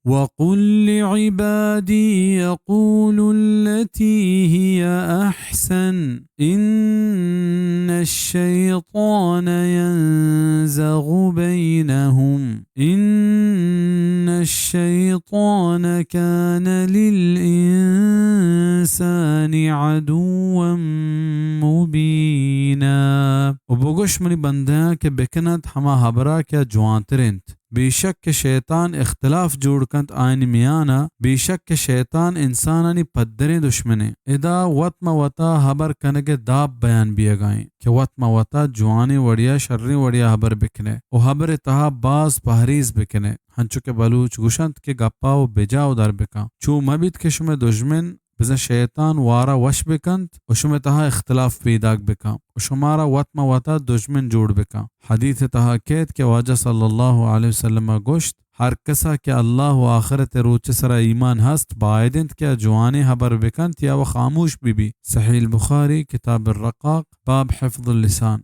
وقل لعبادي يقولوا التي هي أحسن إن الشيطان ينزغ بينهم إن الشيطان كان للإنسان عدوا مبينا۔ و بگوش منی بندیاں کہ بکننت ہما ہبرا کہ آ جوانتر انت۔ بے شک کہ شیطان اختلاف جوڑ کنت آیانی میانا، بے شک کہ شیطان انسانانی پدریں دشمنے۔ ادا وت مہ وتا ہبر کنگے داب بیان بیگائیں کہ وت مہ وتا جوانیں وڑیا شریں وڑیا ہبر بکنے و ہبر تہا باز پہریز بکنے۔ ہنچو کہ بلوچ گوشنت کہ گپا و بجا و در بکن۔ چو مہ بیت کہ شمئے دژمن بزاں شیطان وارا وش بکنت و شمئے تہا اختلاف پیداک بکن و شمارا وت مہ وتا دژمن جوڑ بکن۔ حدیث تہا کیت کہ واجہ صلی اللہ علیہ وسلم گوشت، ہر کسا کہ اللہ و آخرت روچ سرا ایمان ہست، باید انت کہ آ جوانیں ہبر بکنت یا و خاموش ببی۔ صحیح البخاری، کتاب الرقاق، باب حفظ اللسان۔